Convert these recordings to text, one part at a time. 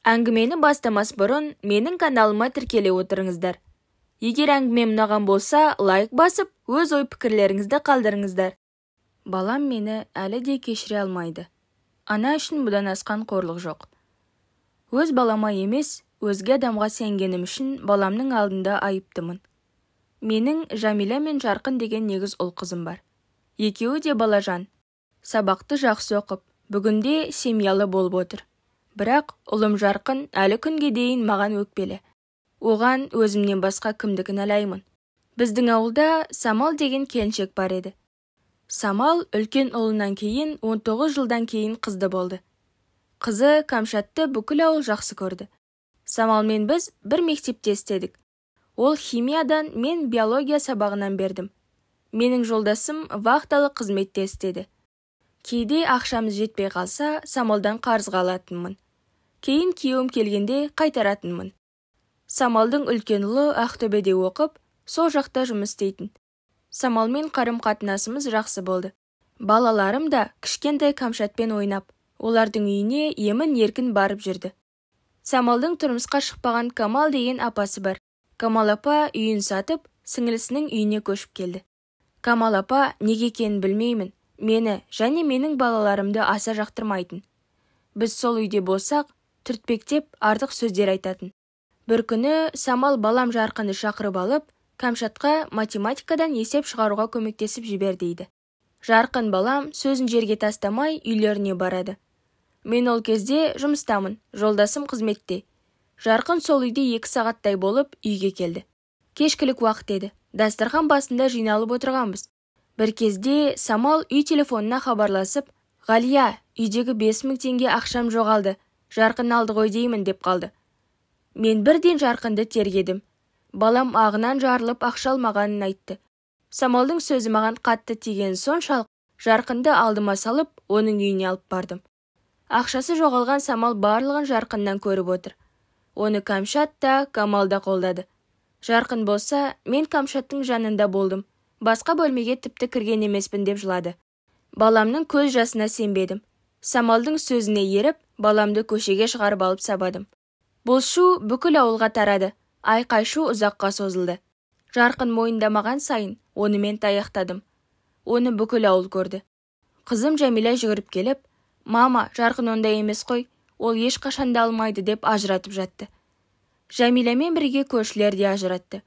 Әңгімені бастамас бұрын менің каналыма тіркеле отырыңыздар. Егер әңгімем ұнаған болса, лайк басып, өз ой-пікірлеріңізді қалдырыңыздар. Балам мені әлі де кешіре алмайды. Ана үшін бұдан асқан қорлық жоқ. Өз балама емес, өзге адамға сенгенім үшін баламның алдында айыптымын. Менің Жамиля мен Жарқын деген негіз ұл қызым бар. Екеуі де балажан. Сабақты жақсы оқып, бүгінде семьялы болып отыр. Бірақ ұлым Жарқын әлі күнге дейін маған өкпелі. Оған өзімнен басқа кімді кінәлаймын? Біздің ауылда Самал деген келіншек бар еді. Самал үлкен ұлынан кейін 19 жылдан кейін қызды болды. Қызы Камшатты бүкіл ауыл жақсы көрді. Самалмен біз бір мектепте істедік. Ол химиядан, мен биология сабағынан бердім. Менің жолдасым вахталық қызметте істеді. Кейде ақшамыз жетпей қалса, Самалдан қарызға алатынмын. Кейін күйеуім келгенде қайтаратынмын. Самалдың үлкен ұлы Ақтөбеде оқып, сол жақта жұмыс істейтін. Самалмен қарым-қатынасымыз жақсы болды. Балаларым да кішкентай Камшатпен ойнап, олардың үйіне емін-еркін барып жүрді. Самалдың тұрмысқа шықпаған Камал деген апасы бар. Камал апа үйін сатып, сіңілісінің үйіне көшіп келді. Камал апа неге екенін білмеймін, мені және менің балаларымды аса жақтырмайтын. Біз сол үйде болсақ, түртпектеп артық сөздер айтатын. Бір күні Самал балам Жарқынды шақырып алып, Камшатқа математикадан есеп шығаруға көмектесіп жібер дейді. Жарқын балам сөзін жерге тастамай үйлеріне барады. Мен ол кезде жұмыстамын, жолдасым қызметте. Жарқын сол үйде 2 сағаттай болып үйге келді. Кешкілік уақыт еді. Дастархан басында жиналып отырғанбыз. Бір кезде Самал үй телефонына хабарласып, «Ғалия, үйдегі 5000 теңге ақшам жоғалды, Жарқын алды ғой деймін» деп қалды. Мен бірден Жарқынды тергедім. Балам ағынан жарылып ақша алмағанын айтты. Самалдың сөзі маған қатты тиген соншалық, Жарқынды алдыма салып, оның үйіне алып бардым. Ақшасы жоғалған Самал барлығын Жарқыннан көріп отыр. Оны Камшат та, Камал да қолдады. Жарқын болса, мен Камшаттың жанында болдым. Басқа бөлмеге тіпті кірген емеспін деп жылады. Баламның көз жасына сенбедім. Самалдың сөзіне еріп, баламды көшеге шығарып алып сабадым. Бұл шу бүкіл ауылға тарады. Айқай-шу ұзаққа созылды. Жарқын мойындамаған сайын онымен таяқтадым. Оны бүкіл ауыл көрді. Қызым Жамиля жүгіріп келіп, «Мама, Жарқын ондай емес қой, ол ешқашан да алмайды» деп ажыратып жатты. Жамилямен бірге көршілер де ажыратты.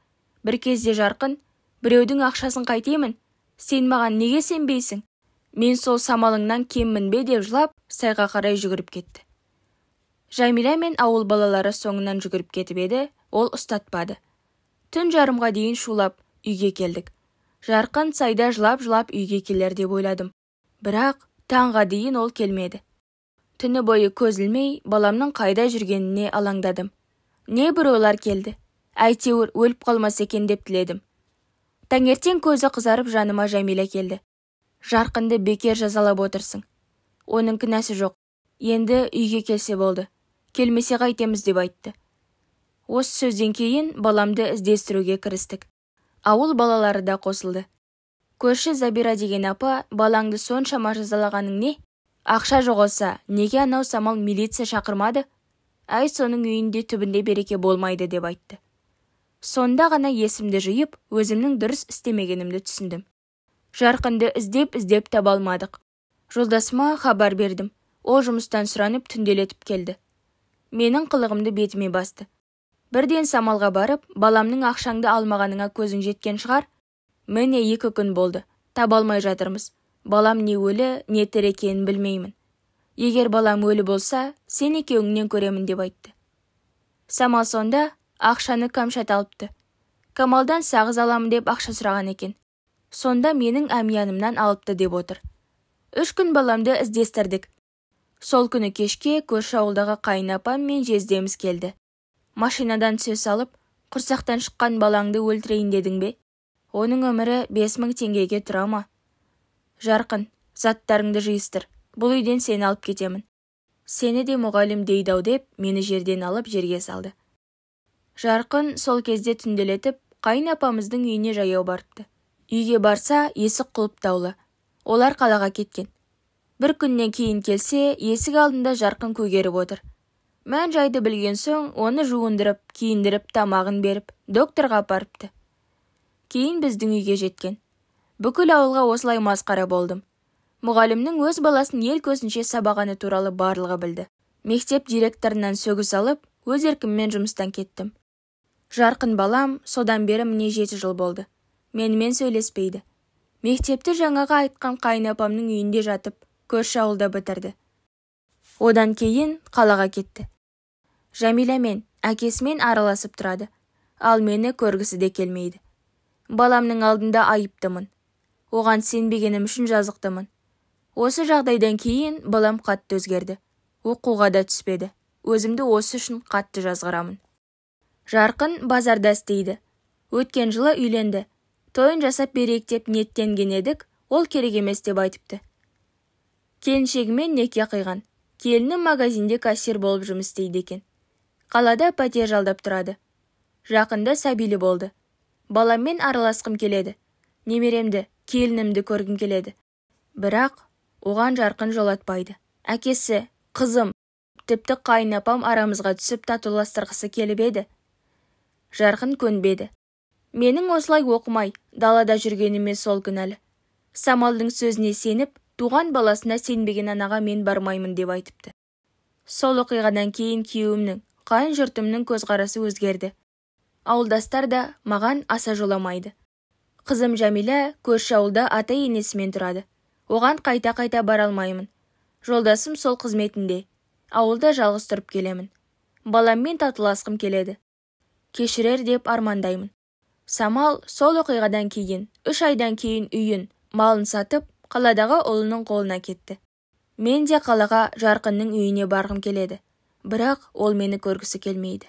Бір кезде Жарқын, «Біреудің ақшасын қайтемін, сен маған неге сенбейсің? Мен сол Самалыңнан кеммін бе?» деп жылап, сайға қарай жүгіріп кетті. Жамиля мен ауыл балалары соңынан жүгіріп кетіп еді, ол ұстатпады. Түн жарымға дейін шулап үйге келдік. Жарқын сайда жылап-жылап үйге келер деп ойладым. Бірақ таңға дейін ол келмеді. Түні бойы көз ілмей, баламның қайда жүргеніне алаңдадым. Не бір ойлар келді. Әйтеуір өліп қалмас екен деп тіледім. Таңертең көзі қызарып жаныма Жамиля келді. Жарқынды бекер жазалап отырсың. Оның кінәсі жоқ. Енді үйге келсе болды. Келмесе қайтеміз деп айтты. Осы сөзден кейін баламды іздестіруге кірістік. Ауыл балалары да қосылды. Көрші Забира деген апа, балаңды соншама жазалағаның не? Ақша жоғалса, неге анау Самал милиция шақырмады? Әй, соның үйінде түбінде береке болмайды деп айтты. Сонда ғана есімді жиып, өзімнің дұрыс істемегенімді түсіндім. Жарқынды іздеп-іздеп таба алмадық. Жолдасыма хабар бердім. Ол жұмыстан сұранып түнделетіп келді. Менің қылығымды бетіме басты. Бірден Самалға барып, баламның ақшаңды алмағаныңа көзің жеткен шығар? Міне 2 күн болды, таба алмай жатырмыз. Балам не өлі, не тірі екенін білмеймін. Егер балам өлі болса, сен екеуіңнен көремін деп айтты. Самал сонда ақшаны Камшат алыпты. Камалдан сағыз аламын деп ақша сұраған екен. Сонда менің әмиянымнан алыпты деп отыр. 3 күн баламды іздестірдік. Сол күні кешке көрші ауылдағы қайынапам мен жездеміз келді. Машинадан түсе салып, құрсақтан шыққан балаңды өлтірейін дедің бе? Оның өмірі 5000 теңгеге тұра ма? Жарқын, заттарыңды жиыстыр, бұл үйден сені алып кетемін. Сені де мұғалім дейді-ау деп, мені жерден алып жерге салды. Жарқын сол кезде түнделетіп, қайын апамыздың үйіне жаяу барыпты. Үйге барса, есік құлыптаулы. Олар қалаға кеткен. Бір күннен кейін келсе, есік алдында Жарқын көгеріп отыр. Мән-жайды білген соң, оны жуындырып, киіндіріп, тамағын беріп, докторға апарыпты. Кейін біздің үйге жеткен. Бүкіл ауылға осылай масқара болдым. Мұғалімнің өз баласын ел көзінше сабағаны туралы барлығы білді. Мектеп директорынан сөгіс алып, өз еркіммен жұмыстан кеттім. Жарқын балам содан бері міне 7 жыл болды. Менімен сөйлеспейді. Мектепті жаңағы айтқан қайынапамның үйінде жатып, көрші ауылда бітірді. Одан кейін қалаға кетті. Жәмиламен, әкесімен араласып тұрады. Ал мені көргісі де келмейді. Баламның алдында айыптымын. Оған сенбегенім үшін жазықтымын. Осы жағдайдан кейін балам қатты өзгерді. Оқуға да түспеді. Өзімді осы үшін қатты жазғырамын. Жарқын базарда істейді. Өткен жылы үйленді. Тойын жасап берейік деп ниеттенген едік, ол керек емес деп айтыпты. Келіншегімен неке қиған. Келіні магазинде кассир болып жұмыс істейді екен. Қалада пәтер жалдап тұрады. Жақында сәбилі болды. Баламмен араласқым келеді. Немеремді, келінімді көргім келеді. Бірақ оған Жарқын жолатпайды. Әкесі, қызым, тіпті қайынапам арамызға түсіп татуластырғысы келіп еді. Жарқын көнбеді. Менің осылай оқымай, далада жүргеніме сол кінәлі. Самалдың сөзіне сеніп, туған баласына сенбеген анаға мен бармаймын деп айтыпты. Сол оқиғадан кейін күйеуімнің, қайын жұртымның көзқарасы өзгерді. Ауылдастар да маған аса жоламайды. Қызым Жәмила көрші ауылда ата-енесімен тұрады. Оған қайта-қайта бара алмаймын. Жолдасым сол қызметінде. Ауылда жалғыз тұрып келемін. Баламмен татуласқым келеді. Кешірер деп армандаймын. Самал сол оқиғадан кейін, 3 айдан кейін үйін, малын сатып, қаладағы ұлының қолына кетті. Мен де қалаға Жарқынның үйіне барғым келеді. Бірақ ол мені көргісі келмейді.